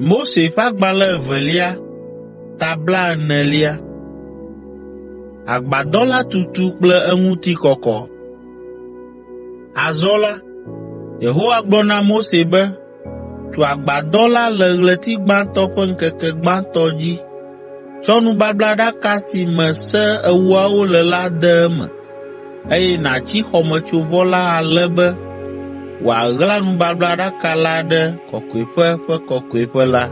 Mose ƒe Agbalẽ Evelia ta blaenelia. Agbadɔ la tutu kple eŋutikɔkɔ. Azɔ la, Yehowa gblɔ na Mose be, “Tu agbadɔ la le ɣleti gbãtɔ ƒe ŋkeke gbãtɔ dzi. Tsɔ nubablaɖaka si me Se Ewoawo le la de eme, eye nàtsi xɔmetsovɔ la ale be wòaɣla nubablaɖaka la ɖe Kɔkɔeƒe ƒe Kɔkɔeƒe la.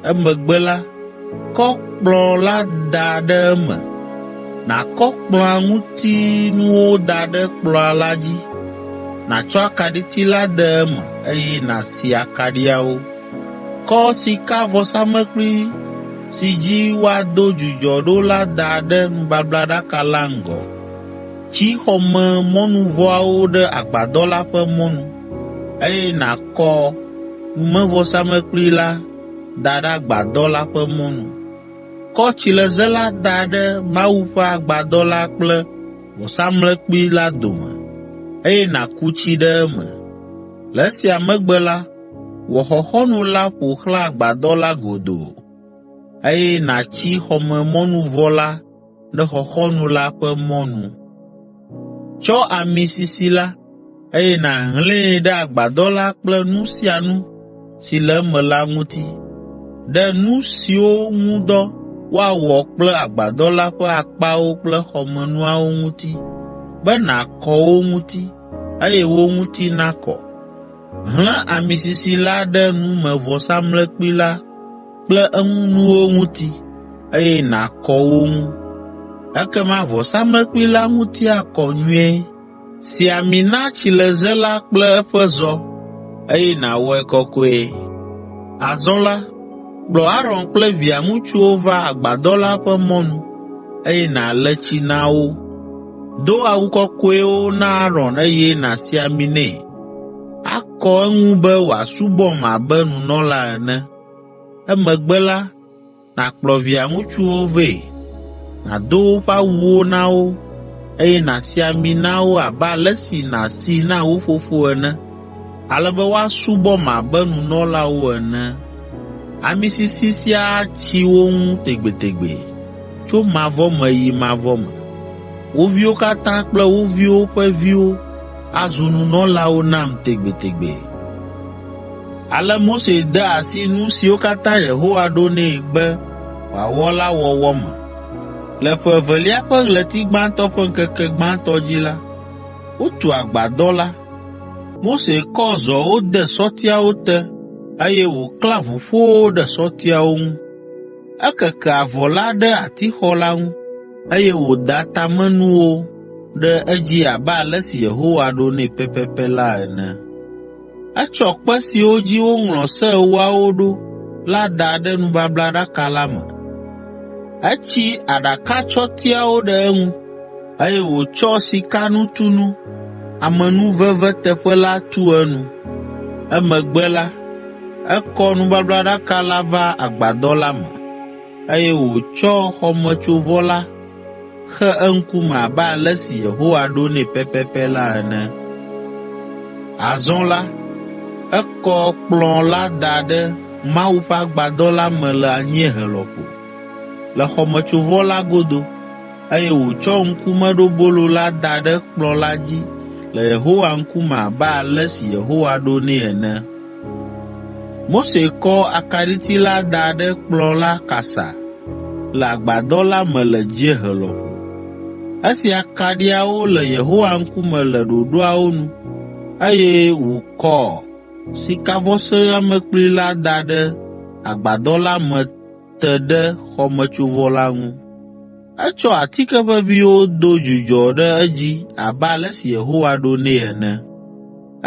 Emegbe la, kɔ kplɔ̃ la da ɖe eme, nàkɔ kplɔ̃a ŋutinuwo da ɖe kplɔ̃ la dzi, nàtsɔ akaɖiti la de eme, eye nàsi akaɖiawo. Kɔ sikavɔsamlekpui si dzi woado dzudzɔ ɖo la da ɖe nubablaɖaka la ŋgɔ. Tsi xɔmemɔnuvɔawo ɖe agbadɔ la ƒe mɔnu, eye nàkɔ numevɔsamlekpui la da ɖe agbadɔ la ƒe mɔnu. Kɔ tsileze la da ɖe Mawu ƒe agbadɔ la kple vɔsamlekpui la dome, eye nàku tsi ɖe eme. Le esia megbe la, wɔ xɔxɔnu la ƒo xlã agbadɔ la godoo, eye nàtsi xɔmemɔnuvɔ la ɖe xɔxɔnu la ƒe mɔnu. Tsɔ ami sisi la, eye nàhlẽe ɖe agbadɔ la kple nu sia nu si le eme la ŋuti, ɖe nu siwo ŋu dɔ woawɔ kple agbadɔ la ƒe akpawo kple xɔmenuawo ŋuti, be nàkɔ wo ŋuti, eye wo ŋuti nakɔ. Hlẽ ami sisi la ɖe numevɔsamlekpui la kple eŋunuwo ŋuti, eye nàkɔ wo ŋu. Ekema vɔsamlekpui la ŋuti akɔ nyuie. Si ami na tsileze la kple eƒe zɔ, eye nàwɔe kɔkɔe. Azɔ la, kplɔ Aron kple via ŋutsuwo va agbadɔ la ƒe mɔnu, eye nàle tsi na wo. Do awu kɔkɔewo na Aron eye nàsi ami nɛ. Akɔ eŋu be wòasubɔm abe nunɔla ene. Emegbe la, nàkplɔ via ŋutsuwo vɛ, nàdo woƒe awuwo na wo, eye nàsi ami na wo abe ale si nàsii na wo fofo ene, ale be woasubɔm abe nunɔlawo ene. Ami sisi sia atsi wo ŋu tegbetegbe, tso mavɔ me yi mavɔ me. Wo viwo katã kple wo viwo ƒe viwo azu nunɔlawo nam tegbetegbe.” Ale Mose de asi nu siwo katã Yehowa ɖo nɛ be wòawɔ la wɔwɔ me. Le ƒe evelia ƒe ɣleti gbãtɔ ƒe ŋkeke gbãtɔ dzi la, wotu agbadɔ la. Mose kɔ zɔwo de sɔtiawo te eye wòklã ʋuƒowo ɖe sɔtiawo ŋu. Ekeke avɔ la ɖe atixɔ la ŋu, eye wòda tamenuwo ɖe edzi abe ale si Yehowa ɖo nɛ pɛpɛpɛ la ene. Etsɔ kpe siwo dzi woŋlɔ Se Ewoawo ɖo la da ɖe nubablaɖaka la me. Etsi aɖakatsɔtiawo ɖe eŋu, eye wòtsɔ sikanutunu, amenuveveteƒe la tu enu. Emegbe la, ekɔ nubablaɖaka la va agbadɔ la me, eye wòtsɔ xɔmetsovɔ la xe eŋkume abe ale si Yehowa ɖo nɛ pɛpɛpɛ la ene. Azɔ la, ekɔ kplɔ̃ la da ɖe Mawu ƒe agbadɔ la me le anyiehe lɔƒo, le xɔmetsovɔ la godo, eye wòtsɔ ŋkumeɖobolo la da ɖe kplɔ̃ la dzi le Yehowa ŋkume abe ale si Yehowa ɖo nɛ ene. Mose kɔ akaɖiti la da ɖe kplɔ̃ la kasa le agbadɔ la me le dziehe lɔƒo. Esi akaɖiawo le Yehowa ŋkume le ɖoɖoawo nu, eye wòkɔ sikavɔsamlekpui la da ɖe agbadɔ la me te ɖe xɔmetsovɔ la ŋu. Etsɔ atike ʋeʋĩwo do dzudzɔ ɖe edzi abe ale si Yehowa ɖo nɛ ene.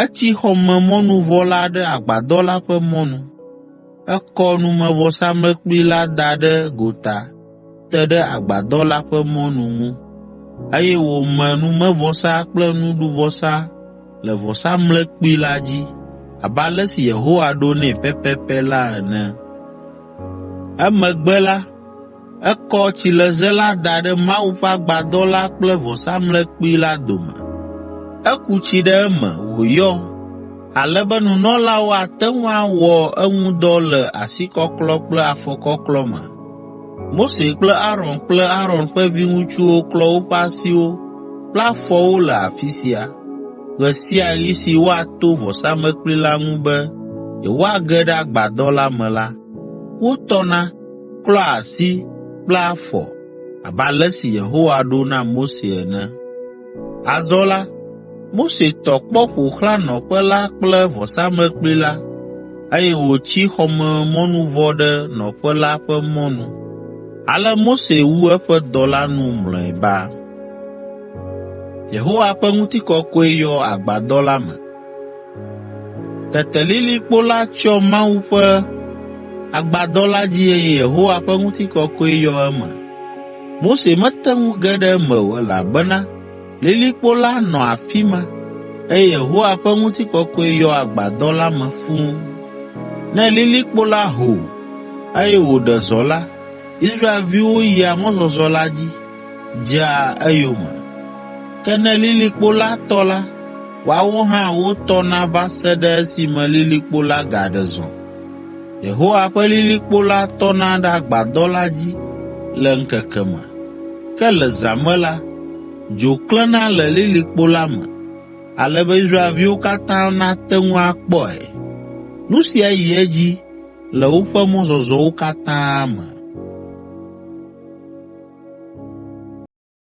Etsi xɔmemɔnuvɔ la ɖe agbadɔ la ƒe mɔnu. Ekɔ numevɔsamlekpui la da ɖe gota te ɖe agbadɔ la ƒe mɔnu ŋu, eye wòme numevɔsa kple nuɖuvɔsa le vɔsamlekpui la dzi abe ale si Yehowa ɖo nɛ pɛpɛpɛ la ene. Emegbe la, ekɔ tsileze la da ɖe Mawu ƒe agbadɔ la kple vɔsamlekpui la dome. Eku tsi ɖe eme wòyɔ. ale be nunɔlawo ate ŋu awɔ eŋu dɔ le asikɔklɔ kple afɔkɔklɔ me. Mose kple Aron kple Aron ƒe viŋutsuwo klɔ woƒe asiwo kple afɔwo le afi sia. Ɣe sia ɣi si woato vɔsamlekpui la ŋu be yewoage ɖe agbadɔ la me la, wotɔna, klɔa asi kple afɔ abe ale si Yehowa ɖo na Mose ene. Azɔ la, Mose tɔ kpɔ ƒo xlã nɔƒe la kple vɔsamlekpui la, eye wòtsi xɔmemɔnuvɔ ɖe nɔƒe la ƒe mɔnu. Ale Mose wu eƒe dɔ la nu mlɔeba. Tete lilikpo la tsyɔ Mawu ƒe agbadɔ la dzi eye Yehowa ƒe ŋutikɔkɔe yɔ eme. Mose mete ŋu ge ɖe eme o, elabena lilikpo la nɔ afi ma, eye Yehowa ƒe ŋutikɔkɔe yɔ agbadɔ la me fũu. Ne lilikpo la ho, eye wòɖe zɔ la, Israelviwo yia mɔzɔzɔ la dzi, dzea eyome. Ke ne lilikpo la tɔ la, woawo hã wotɔna va se ɖe esime lilikpo la gaɖe zɔ. Yehowa ƒe lilikpo la tɔna ɖe agbadɔ la dzi le ŋkeke me, ke le zã me la, dzo klẽna le lilikpo la me, ale be Israelviwo katã nate ŋu akpɔe. Nu sia yi edzi le woƒe mɔzɔzɔwo katã me.